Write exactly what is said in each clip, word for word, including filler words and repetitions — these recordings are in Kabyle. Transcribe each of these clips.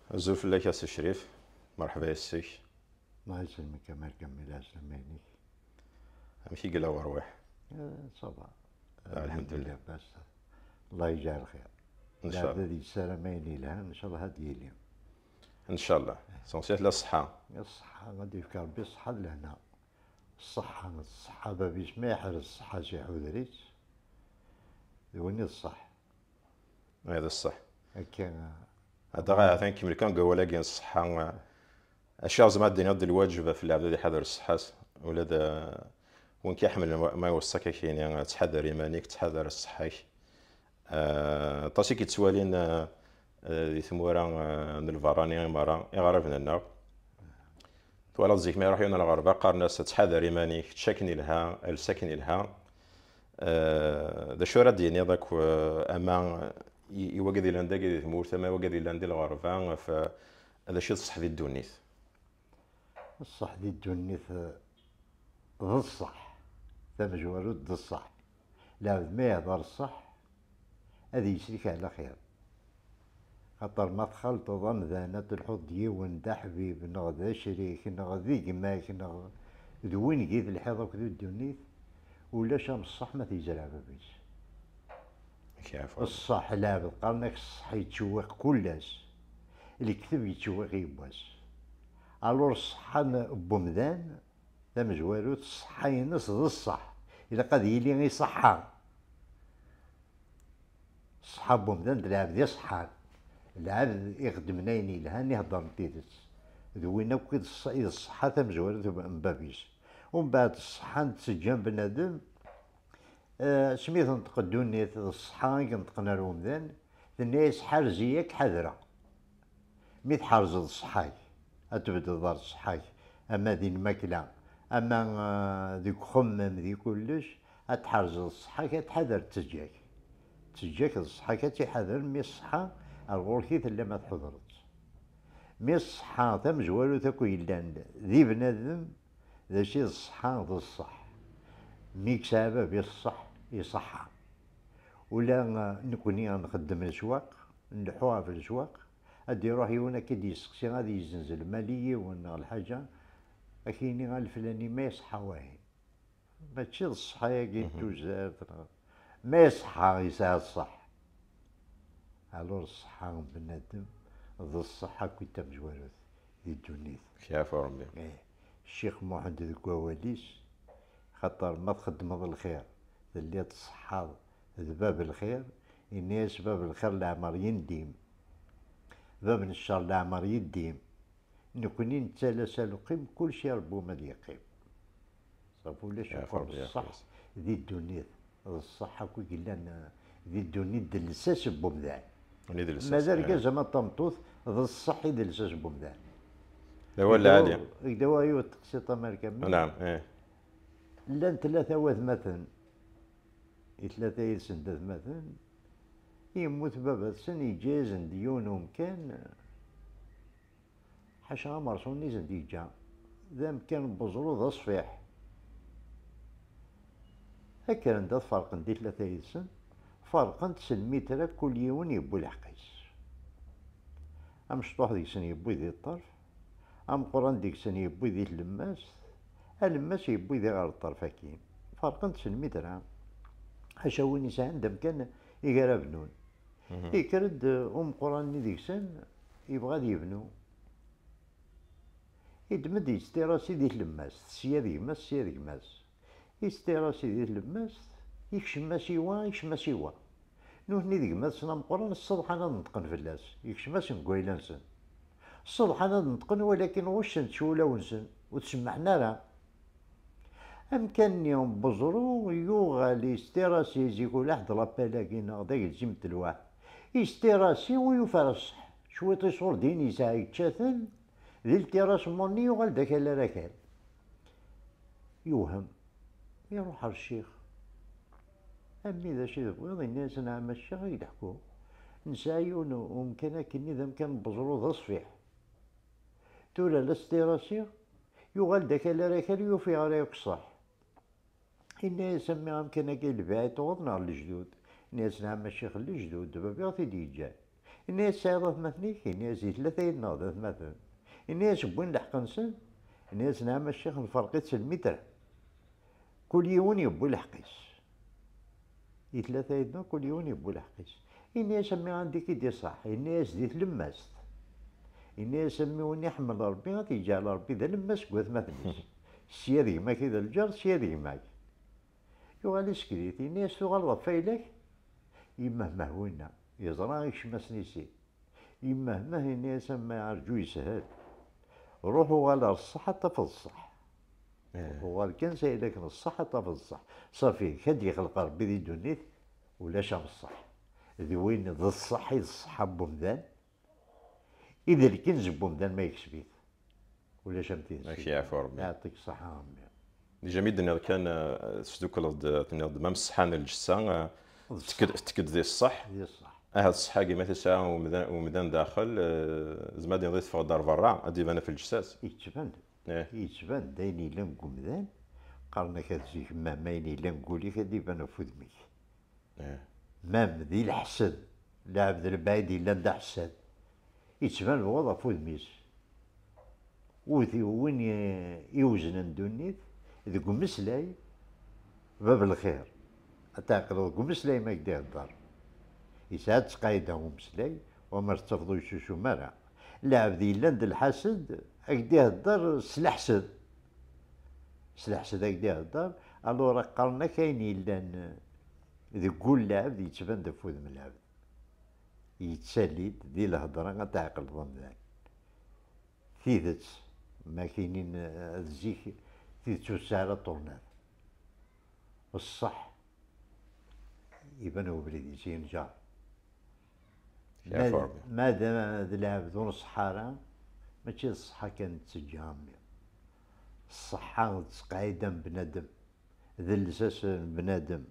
Azul fell-ak a Si Crif, merḥba yes-k. Allah yesselmek a Marka Mmi, lɛeslama-inek. Amek i yella werwiḥ? Eh, ça va. Ah, lḥemdulillah. Lḥemdulillah, bas. Allah yejɛel lxir. Ncallah. Lɛebd ad yessaram ayen yelhan, ncallah ad d-yili. Ncallah. Essentiel la ṣṣeḥḥa. Ṣṣeḥḥa, ad d-yefk Rebbi ṣṣeḥḥa d lehna. Ṣṣeḥḥa, ṣṣeḥḥa, bab-is ma yeḥrez ṣṣeḥḥa-s iḥuder-itt, d win i d ṣṣeḥ. Aya d ṣṣeḥ. Akka. Ad aɣ ahat nkemmel kan deg wawal-agi n ṣṣeḥḥa. Acu zeɛma ad d-tiniḍ d lwaǧeb ɣef lɛebd ad iḥader ṣṣeḥḥa-s, ula d, eh, win k-iḥemmlen ma, ma iweṣṣa-k ad k-yini, eh, ttḥadar iman-ik, ttḥadar ṣṣeḥḥa-k. Eh, aṭas i k-yettwalin, eh, eh, di tmura, eh, n lberrani i merra, iɣerraben-nneɣ. Twalaḍ zik ma iruḥ yiwen ɣer lɣerba, qqaren-as ttḥadar iman-ik, ečč akken ilha, els akken ilha. Eh, d acu ara d-tiniḍ akk, eh, ama i, i wagad yellan dagi di tmurt, ama i wagad yellan di lɣerba, ɣef, eh, d acu i d ṣṣeḥ di ddunit? Ṣṣeḥ di ddunit, eh, d ṣṣeḥ. Tamezwarut d ṣṣeḥ. Lɛebd ma yehder ṣṣeḥ, ad yeslik ɛla xir. Xaṭer ma txalṭeḍ amdan, ad telḥuḍ d yiwen d aḥbib, neɣ d acrik, neɣ d gma-k, neɣ d win i telḥiḍ akked ddunit, ulac am ṣṣeḥ ma t-yezreɛ bab-is. Ṣṣeḥ, lɛebd qqaren-ak ṣṣeḥ yettcewwiq kul ass. Lekteb yettcewwiq yiwwas. Alors ṣṣeḥḥa n, n umdan, tamezwarut, ṣṣeḥḥa-ines d ṣṣeḥ. Ilaq ad yili iṣeḥḥa. Ṣṣeḥḥa n umdan d lɛebd iṣeḥḥan. Lɛebd ixeddmen ayen yelhan, iheddren tidet. D win akk i d ṣṣ-, i d ṣṣeḥḥa tamezwarut n bab-is. Umbeɛd ṣṣeḥḥa n ttejja n bnadem, eh, asmi tenṭeq ddunit d ṣṣeḥḥa i yenṭeqen ar umdan, tenna-yas ḥerz-iyi ad k-ḥadreɣ. Mi tḥerzeḍ ṣṣeḥḥa-k, ad tbeddeḍ ɣer ṣṣeḥḥa-k, ama di lmakla, ama, eh, deg uxemmem, di kullec, ad tḥerzeḍ ṣṣeḥḥa-k, ad tḥader ttejja-k. Ttejja-k d ṣṣeḥḥa-k ad tt-iḥader, mi ṣṣeḥḥa ar ɣur-k i tella ma tḥudreḍ-tt. Mi ṣṣeḥḥa tamezwarut akk yellan di bnadem, d acu i d ṣṣeḥḥa d ṣṣeḥ. Mi yesɛa bab-is ṣṣeḥ, iṣeḥḥa. Ula, eh, nekni nxeddem leswaq, nleḥḥu ɣef leswaq, ad d-iruḥ yiwen ad k-id-yesteqsi, ad yezzenz lmal i yiwen neɣ lḥaǧa, ad k-yini a leflani ma iṣeḥḥa wahi. Mačči d ṣṣeḥḥa-agi n tuzert, neɣ ma iṣeḥḥa, yesɛa ṣṣeḥ. Alors ṣṣeḥḥa n bnadem d ṣṣeḥḥa akkit tamezwarut di ddunit. Kif Rebbi. Eh, Ccix Muḥend deg wawal-is, xaṭer ma txeddmeḍ lxir, telliḍ tṣeḥḥaḍ, d bab lxir, yenna-yas bab lxir leɛmer yendim, bab n ccer leɛmer yeddim. Nekni nettalas aluqqim, kulci Rebbi umi ad yeqqim. Ṣṣeḥ ulac akk ṣṣeḥ di ddunit. D ṣṣeḥ akk i yellan, eh, di ddunit d lsas n umdan. Ma d argaz ama d tameṭṭut, d ṣṣeḥ i d lsas n umdan. D awal lɛali. Deg dawa yiwet teqsiṭ a Marka Mmi. Naɛam, ih. Llan tlata watmaten, i tlata yid-sen d atmaten, yemmut baba-tsen, yeǧǧa-yasen-d yiwen umkan, ḥaca amerṣu-nni i sen-d-yeǧǧa, d amkan n weẓru d aṣfiḥ. Kkren-d ad ferqen di tlata yid-sen, ferqen-t s lmitra, kul yiwen yewwi lḥeqq-is. Amecṭuḥ deg-sen yewwi di ṭṭerf, ameqqran deg-sen yewwi di tlemmast, alemmas yewwi di ɣer ṭṭerf akkin. Ferqen-t s lmitra, ḥaca win yesɛan d amkan i ara bnun. Yekker-d umeqqran-nni deg-sen, yebɣa ad yebnu. Yeddem-d yettirasi di tlemmast, sya d gma-s, sya d gma-s. Yettirasi di tlemmast, yekcem-as i wa, yekcem-as i wa. Nutni d gma-tsen ameqqran, sseḍḥan ad neṭqen fell-as, yekcem-asen deg wayla-nsen. Sseḍḥan ad neṭqen, walakin ɣuccen-t ulawen-nsen, ur t-semmaḥen ara. Amkan-nni n weẓru yuɣal yestirasi, zik ulaḥ d lapel-agi neɣ d agelzim n telwaḥt. Yestirasi u yufa ṣṣeḥ. Cwiṭ iṣurdiyen yesɛa yečča-ten, di ltirasmu-nni yuɣal d akal ara akal. Yewhem. Iruḥ ɣer ccix. A mmi, d acu i tebɣiḍ? Yenna-yas, nɛam a ccix, ad k-d-ḥkuɣ. Nesɛa yiwen umkan akkenni d amkan n weẓru d aṣfiḥ. Tura la stirasiɣ, yuɣal-d akal ara akal, ur yufiɣ ara yakk ṣṣeḥ. Yenna-yas, a mmi, amkan-agi lbiɛ i tuɣeḍ neɣ n lejdud? Yenna-yas, nɛam a ccix, n lejdud, d baba i ɣ-t-id-yeǧǧan. Ini-as: "Tesɛiḍ atmaten-ik?" Ini-as: "Di tlata yid-neɣ d atmaten." Ini-as: "Wwin lḥeqq-nsen?" Ini-as: "Nɛam a ccix, nferq-itt lmitr. Kul yiwen yewwi lḥeqq-is." Di tlata yid-neɣ kul yiwen yewwi lḥeqq-is. Ini-as: "A mmi, anda i k-id-iṣaḥ?" Ini-as: "Di tlemmast." Ini-as: "A mmi, win iḥemmel Ṛebbi, ad t-yeǧɛel Ṛebbi d alemmast deg watmaten-is." Sya d gma-k i d lǧar, sya d gma-k. Yuɣal isekked-it, ini-as: "Tuɣaleḍ ɣef ayla-k?" Yemmehmeh winna, yeẓra ikcem ass-nni sin. Yemmehmeh, ini-as: "A mmi, rǧu yeshel. Ruḥ uɣal ar ṣṣeḥ, ad tafeḍ ṣṣeḥ. Ruḥ uɣal kan s ayla-k n ṣṣeḥ, ad tafeḍ ṣṣeḥ. Ṣafi, k-ad d-yexleq Ṛebbi di ddunit, ulac am ṣṣeḥ. D win d ṣṣeḥ i d ṣṣeḥḥa n wemdan, i d lkenz n wemdan ma yekseb-it. Ulac am tidet." Ad k-yeɛfu Ṛebbi. Yeɛṭik ṣṣeḥḥa a mmi. Déjà mi d-tenniḍ kan, eh, tesdukleḍ-d, tenniḍ-d ma ṣṣeḥḥa n lǧessa, eh, d tekked, tekked di ṣṣeḥ. Di ṣṣeḥ. Ahat ṣṣeḥḥa-agi ma tesɛa umdan, umdan daxel, eh, zma ad yenḍi teffeɣ-d ar berra, ad d-iban ɣef lǧessa-s. Yettban-d. Eh. Yettban-d ayen yellan deg umdan, qqaren-ak ad zik ma, ma ayen yellan deg wul-ik ad d-iban ɣef wudem-ik. Eh. Mam di leḥsed, lɛebd lbaɛid yellan d aḥessad, yettban lewɛuḍ ɣef wudem-is. Wid i-, win i-, iweznen ddunit deg umeslay, bab lxir, ad tɛeqleḍ deg umeslay ma k-d-ihedder. Yesɛa-d ttqayda umeslay, wammer tettafeḍ ur yessusum ara. Lɛebd yellan d lḥased, ad k-d-ihedder s leḥsed. S leḥsed ad k-d-ihedder, alors qqaren-ak ayen yellan deg wul lɛebd yettban-d ɣef wudem lɛebd. Yettali-d di lhedra ad tɛeqleḍ amdan. Tidet, ma k-inin, eh, d zik, tidet ur tesɛi ara ṭurnad. Ṣṣeḥ, iban ubrid-is yenǧer. Ma d, ma d, d lɛebd ur nṣeḥḥa ara, mačči d ṣṣeḥḥa kan nettejja a mmi. Ṣṣeḥḥa d ttqɛida n bnadem, d llsas n bnadem,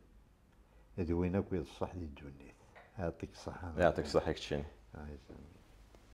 d win akk i d ṣṣeḥ di ddunit. Yeɛṭik ṣṣeḥḥa. Yeɛṭik ṣṣeḥḥa keččini. Ah, yes.